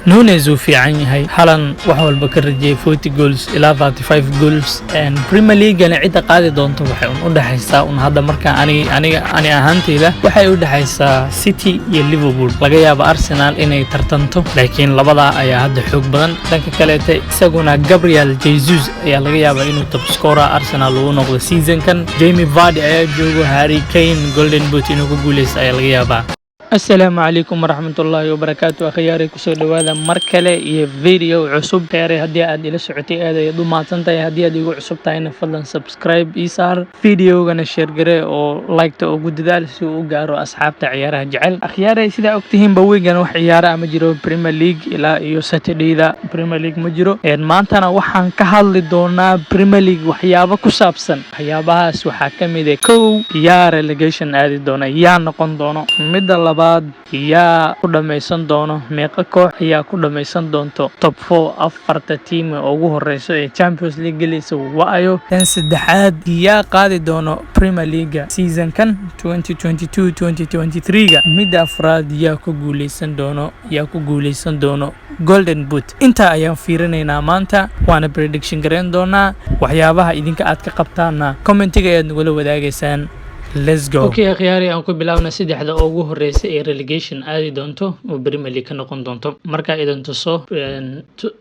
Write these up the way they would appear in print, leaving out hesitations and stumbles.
Nunez uu fiican yahay. Haaland wax walba ka rajeeyay, 40 goals ilaa 35 goals. Premier League-gana cidda qaadi doonto waxay un u dhaxaysaa un hadda marka ani aniga ani ahaanteyda waxay u dhaxaysaa City iyo Liverpool. Laga yaabo Arsenal inay tartanto, laakiin labadaa ayaa hadda xoog badan. Dhanka kaleete, isaguna Gabriel Jesus ayaa laga yaabaa inuu top scorer Arsenal uu noqdo seasonkan. Jamie Vardy ayaa joogo, Harry Kane Golden Boot inuu ku guuleysto ayaa laga yaabaa. Asalaamu calaykum waraxmatullaahi wabarakaatu. Akhyaari, kusoo dhowaada mar kale iyo video cusub. Khiyaaray, haddii aad ila socotay, aad ayaad u mahadsan tahay. Haddii aad igu cusub tahayna, fadlan subscribe ii saar, videogana share garee oo like-ta ugu dadaal si uu u gaaro asxaabta ciyaaraha jecel. Akhyaaray, sidaa ogtihiinba, weegan wax ciyaara ma jiro. Premier League ilaa iyo Saturdayda Premier League ma jiro. Maantana waxaan ka hadli doonaa Premier League waxyaabo ku saabsan. Waxyaabahaas waxaa ka mid ah: kow, yaa relegation aadi doona, yaa noqon doono? Midda labaad, yaa ku dhammaysan doono? Meeqa koox ayaa ku dhammaysan doonto top four? Afarta team ee ugu horeyso ee Champions League gelaysa wa-ayo? Tan saddexaad, yaa qaadi doono Premier League seasonkan 2022 2023ga? Midda afraad, yaa ku guuleysan doono Golden Boot? Intaa ayaan fiirinaynaa maanta, waana prediction gareyn doonaa. Waxyaabaha idinka aad ka qabtaana commentiga ayaad nagula wadaagaysaan. Let's go. Okay, akhyaari, aan ku bilaabna saddexda ugu horeysa ee relegation aadi doonto oo Premier League ka noqon doonto. Markaa idin tuso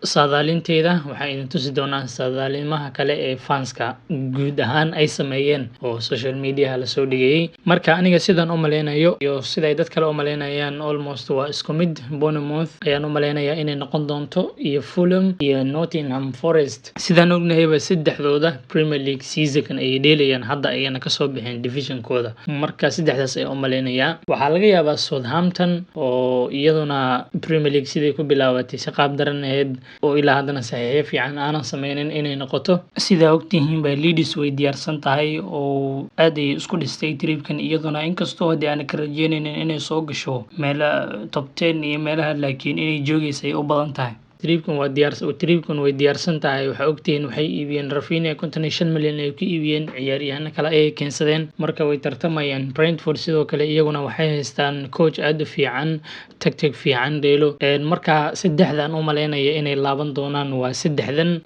saadaalinteeda, waxaan idin tusi doonaa saadaalimaha kale ee fanska guud ahaan ay sameeyeen oo social mediaha lasoo dhigayay. Marka aniga sidan u maleynayo iyo sida ay dad kale u maleynayaan almost waa isku mid. Bournemouth ayaan u maleynayaa inay noqon doonto, iyo Fulham iyo Nottingham Forest. Sidaan ognahayba, saddexdooda Premier League seasonkan ayay dheelayaan, hadda ayana kasoo bixeen division kooda. Marka saddexdaas ayaa u maleynayaa. Waxaa laga yaabaa Southampton oo iyaduna Premier League siday ku bilaabatay si qaab daran ahayd oo ilaa haddana saxiixyo fiican aanan sameynin inay noqoto. Sidaa ogtihiin ba, Leeds way diyaarsan tahay oo aad ay isku dhistay tripkan iyaduna, inkastoo haddii aanan ka rajeynaynin inay soo gasho meela top 10 iyo meelaha, laakiin inay joogaysa ay u badan tahay. Tripkan way diyaarsan tahay. Waxaa ogtihiin, waxay iibiyeen Raphinha, 55 milyan ay ku iibiyeen, ciyaaryahano kale ayay keensadeen. Marka way tartamayaan. Brentford sidoo kale iyaguna waxay haystaan coach aad u fiican, tactic fiican dheelo. Marka saddexdan u maleynaya inay laaban doonaan waa saddexdan.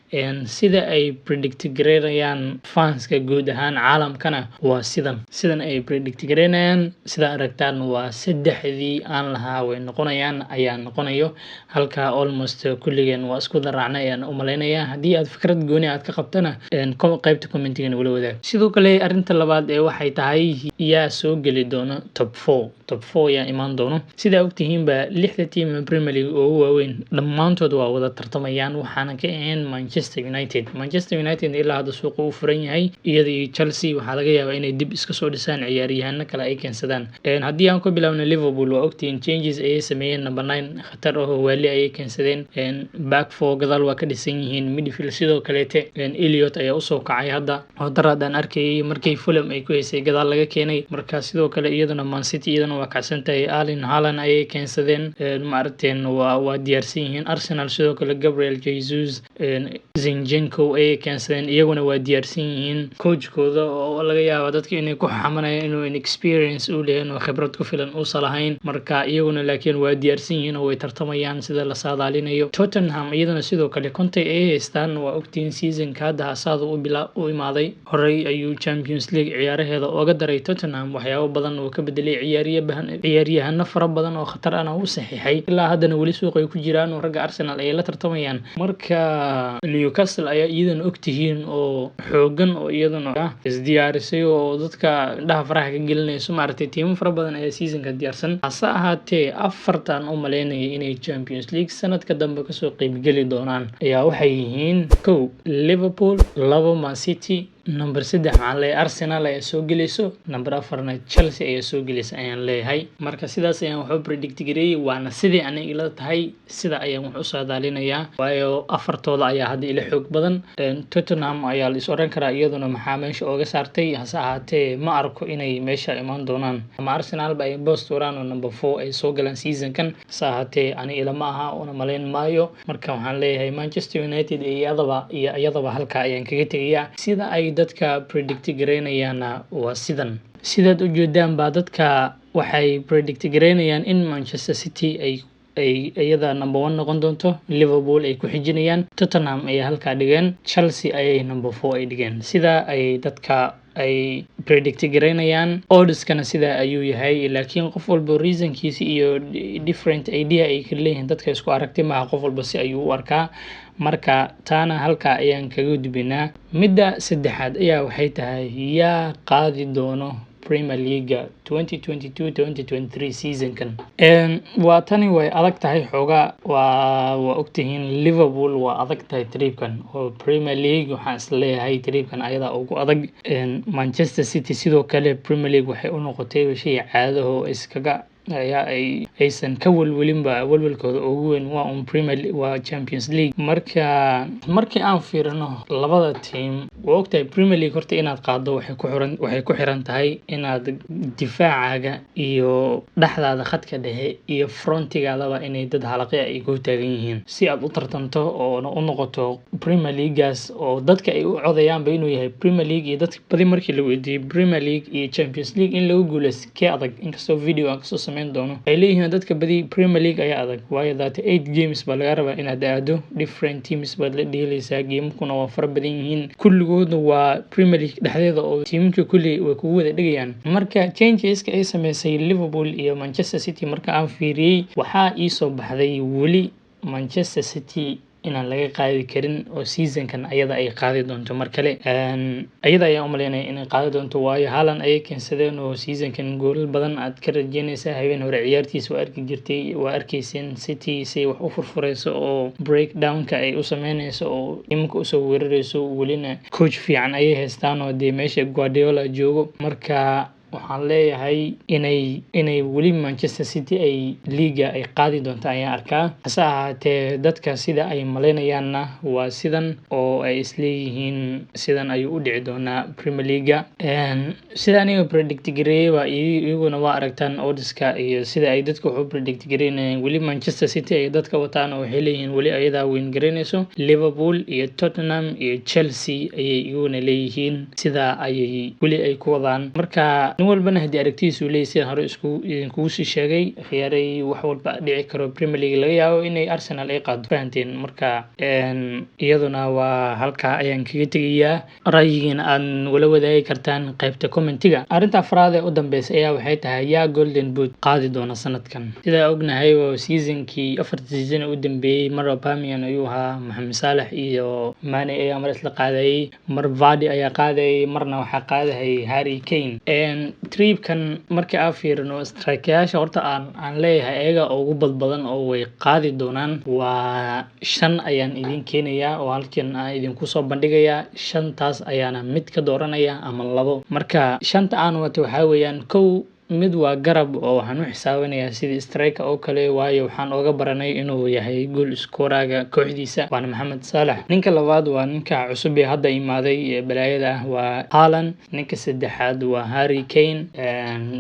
Sida ay predict gareynayaan fanska guud ahaan caalamkana waa sidan. Sidan ay predict gareynayaan, sida aragtaan, waa saddexdii aan lahaa way noqonayaan ayaa noqonayo. Halka almost kulligeen waa isku daraacnay ayaan u malaynayaa. Haddii aad fikrad gooni aad ka qabtana, qaybta commentiga nagula wadaag. Sidoo kale, arrinta labaad ee waxay tahay, yaa soo geli doono top four? Top four yaa imaan doono? Sidaa ogtihiinba, lixda team ee Premier League ugu waaweyn dhammaantood waa wada tartamayaan, waxaana ka ahayn Manchester United. Manchester United ilaa hadda suuqa u furan yahay, iyada iyo Chelsea waxaa laga yaabaa inay dib iska soo dhisaan, ciyaaryahano kale ay keensadaan. Haddii aan ku bilaabno Liverpool, waa ogtihiin, changes ayay sameeyeen, number 9 khatar oo waali ayay keensadeen, back four gadaal waa ka dhisan yihiin, midfield sidoo kaleete Elliot ayaa usoo kacay hadda oo daraad aan arkayay markii Fulham ay ku haysay gadaal laga keenay. Marka sidoo kale iyaduna Man City iyaduna waa kacsan tahay, Erling Haaland ayay keensadeen, maaragteen, waa diyaarsan yihiin. Arsenal sidoo kale Gabriel Jesus, Zinchenko ayay keensadeen, iyaguna waa diyaarsan yihiin. Coachkooda oo laga yaabo dadka inay ku xamanayaan inuu inexperience uu leeyahay oo khibrad ku filan uusan lahayn, marka iyaguna laakiin waa diyaarsan yihiin oo way tartamayaan sida la saadaalinayo. Tottenham iyadana sidoo kale Conte ay haystaan. Waa ogtihiin, seasonka hadda hasaada u bila u imaaday, horey ayuu Champions League ciyaaraheeda ooga daray Tottenham, waxyaabo badan oo ka bedelay, ciyaaryahano fara badan oo khatar ahna u saxiixay. Ilaa haddana weli suuq ay ku jiraan oo ragga Arsenal ay la tartamayaan. Marka Newcastle ayaa iyadana ogtihiin oo xoogan oo iyaduna isdiyaarisay oo dadka indhaha faraha ka gelinayso. Maaragtay, tiimo fara badan ayaa seasonka diyaarsan. Hase ahaatee, afartan u maleynaya inay Champions League sanadka dambe kasoo qeybgeli doonaan ayaa waxay yihiin: kow, Liverpool; labo, Man City; number saddex waxaan leeyahay Arsenal ayaa soo gelayso; number afarna Chelsea ayaa soo gelaysa ayaan leeyahay. Marka sidaas ayaan wax u predict gareeyay, waana sidii aniga ila tahay, sida ayaan wax u saadaalinayaa, waayo afartooda ayaa hadda ila xoog badan. Tottenham ayaa la is oran karaa iyaduna maxaa meesha ooga saartay, hase ahaatee ma arko inay meesha imaan doonaan, ama Arsenal ba ay boos tuuraan oo number four ay soo galaan seasonkan. Hase ahaatee ani ilama aha, una malayn maayo. Marka waxaan leeyahay Manchester United iyo iyadaba halka ayaan kaga tegayaa. Sida ay dadka predict gareynayaana waa sidan. Sidaad ujeedaan baa, dadka waxay predict gareynayaan in Manchester City ay Ay iyada number one noqon doonto, Liverpool ay ku xijinayaan, Tottenham ayay halkaa dhigeen, Chelsea ayay number four ay dhigeen. Sidaa ay dadka ay predict garaynayaan, oddskana sidaa ayuu yahay. Laakiin qof walba reasonkiisa iyo different idea ay kala leeyihiin dadka, isku aragti maaha, qof walba si ayuu u arkaa. Marka taana halkaa ayaan kaga gudbinaa. Midda saddexaad ayaa waxay tahay, yaa qaadi doono Premier League 2022-2023 seasonkan? Waa tani way adag tahay xoogaa. Waa ogtihiin, Liverpool waa adag tahay tripkan oo Premier League. Waxaan isleeyahay tripkan ayadaa ugu adag. Manchester City sidoo kale Premier League waxay u noqotay shay caadaho iskaga ayaa ay aysan ka welwelinba. Welwelkooda ugu weyn waa un Premier, waa Champions League. Marka markii aan fiirino labada team, waa ogtahay Premier League horta inaad qaaddo waxay ku xiran tahay inaad difaacaaga iyo dhexdaada, khadka dhexe iyo frontigaadaba inay dad halaqya ay ku taagan yihiin, si aad u tartanto oona u noqoto Premier Leaguegaas oo dadka ay u codayaanba inuu yahay Premier League. Iyo dadka badi markii la weydiiyey Premier League iyo Champions League in lagu guuleysto kee adag, inkastoo video aan kasoo sameyn doono, waxay leeyihiin dadka badi Premier League ayaa adag, waayo 38 games baa laga rabaa inaad aado, different teams baad la dheeleysaa, gamekuna waa fara badan yihiin, kulligoodna waa Premier League dhexdeeda oo tiimamka kulli way kugu wada dhegayaan. Marka changeska ay sameysay Liverpool iyo Manchester City marka aan fiiriyey, waxaa iisoo baxday weli Manchester City inaan laga qaadi karin oo seasonkan ayada ay qaadi doonto mar kale. Ayada ayaan umaleynaya inay qaadi doonto, waayo Haaland ayay keensadeen oo seasonkan goolal badan aad ka rajeynaysaa. Habeen hore ciyaartiisa waa arki jirtay, waa arkeyseen City si wax u furfureyso oo breakdownka ay u sameyneyso oo iminka usoo weerareyso. Welina coach fiican ayay haystaan oo dee meesha Guardiola joogo. Marka waxaan leeyahay inay weli Manchester City ay liiga ay qaadi doonto ayaan arkaa. Hase ahaatee dadka sida ay maleynayaanna waa sidan oo ay isleeyihiin sidan ayuu u dhici doonaa Premier League. Sida aniga predict gareeyay waa iyaguna waa aragtaan oddska iyo sida ay dadka wax u predict gareynayaan. Weli Manchester City ay dadka wataan oo waxay leeyihiin weli ayadaa weyn gareynayso. Liverpool iyo Tottenham iyo Chelsea ayay iyaguna leeyihiin, sidaa ayay weli ay ku wadaan. Marka nin walbana haddii aragtidiisu leeyahy, sidaan hore isku idinkugu sii sheegay, khiyaaray, wax walba dhici karo. Premier League laga yaabo inay Arsenal ay qaado, fahanteen? Marka iyaduna waa halkaa ayaan kaga tegayaa. Ra'yigiina aad wala wadaagi kartaan qaybta commentiga. Arrinta afraad ee u dambeysa ayaa waxay tahay, yaa Golden Boot qaadi doona sanadkan? Sidaa ognahay oo seasonkii, 4ta season u dambeeyey, mar Aubameyang ayuu ahaa, Mohamed Salah iyo Mane ayaa mar isla qaadayay, mar Vardy ayaa qaadayay, marna waxaa qaadayay Harry Kane. Tripkan markii aan fiirino strikeyaasha horta aan leeyahay ayaga ugu badbadan oo way qaadi doonaan waa shan ayaan idin keenayaa oo halkan aan idinku soo bandhigayaa. Shantaas ayaana mid ka dooranaya ama labo. Marka shanta aan wato waxaa weeyaan: kow, mid waa garab oo waxaan u xisaabinayaa sidii striker oo kale, waayo waxaan oga baranay inuu yahay goal scorerga kooxdiisa, waana Maxamed Salah. Ninka labaad waa ninka cusub ee hadda imaaday ee balaayada ah, waa Haaland. Ninka saddexaad waa Harry Kane.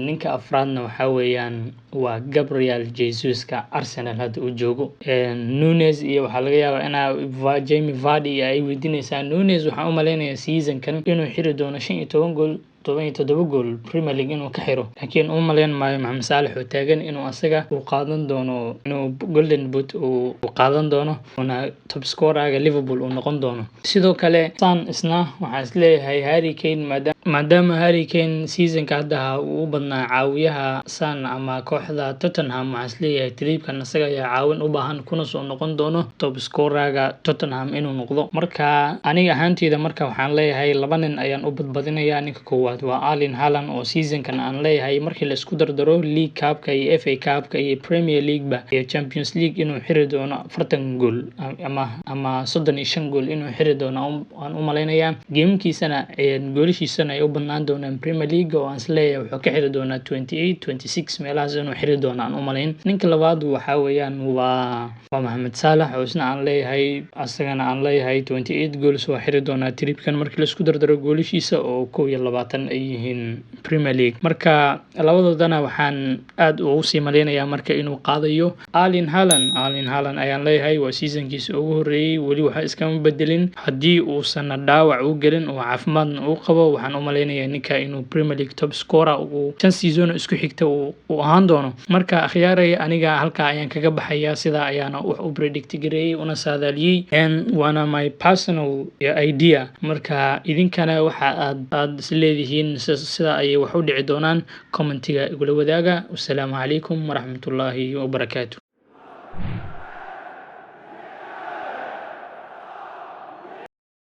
Ninka afraadna waxaa weeyaan waa Gabriel Jesuska Arsenal hadda uu joogo. Nunes iyo waxaa laga yaabaa inaa Jamie Vardy ay weydiinaysaa. Nunes waxaan u maleynayaa seasonkan inuu xiri doono 15 gool, 17 gool Premier League inuu ka xiro, laakiin u maleyn maayo Maxamed Saalax oo taagan inuu asaga uu qaadan doono, inuu Golden Boot uu qaadan doono, una top scorerga Liverpool uu noqon doono. Sidoo kale Son isna waxaan isleeyahay Harry Kane, maadaama Harry Kane seasonka hadda uu u badnaa caawiyaha Son ama kooxda Tottenham, waxaan isleeyahay tripkan asaga ayaa caawin u baahan, kuna soo noqon doono top scorerga Tottenham inuu noqdo. Marka aniga ahaanteyda marka waxaan leeyahay laba nin ayaan u badbadinayaa. Ninka koowaad waa Erling Haaland oo seasonkan aan leeyahay markii la isku dardaro League Cupka iyo FA Cupka iyo Premier League ba iyo Champions League inuu xiri doono 40 gool ama 35 gool inuu xiri doono aan u maleynayaa. Gamekiisana, goolashiisana ay u badnaan doonaan Premier League oo aan isleeyahay wuxuu ka xiri doonaa 28, 26 meelahaas inuu xiri doono aan u malayn. Ninka labaad waxaa weeyaan waa Mohamed Salah oo isna aan leeyahay, asagana aan leeyahay 28 goals waa xiri doonaa tripkan markii la isku dardaro goolashiisa oo 21 ay yihiin Premier League. Marka labadoodana waxaan aad ugu sii maleynayaa marka inuu qaadayo Erling Haaland. Erling Haaland ayaan leeyahay, waa seasonkiisa ugu horreeyay, weli waxa iskama bedelin. Haddii uusan dhaawac u gelin oo caafimaadna uu qabo, waxaan u Malaynaya ninka inuu Premier League top scorer uu 5 season oo isku xigta uu ahaan doono. Marka akhyaaray, aniga halkaa ayaan kaga baxayaa. Sidaa ayaana wax u predict gareeyey una saadaaliyey, waana my personal idea. Marka idinkana waxa aad is leedihiin sida ayay wax u dhici doonaan, commentiga igula wadaaga. Wasalaamu calaykum waraxmatullaahi wabarakaatu.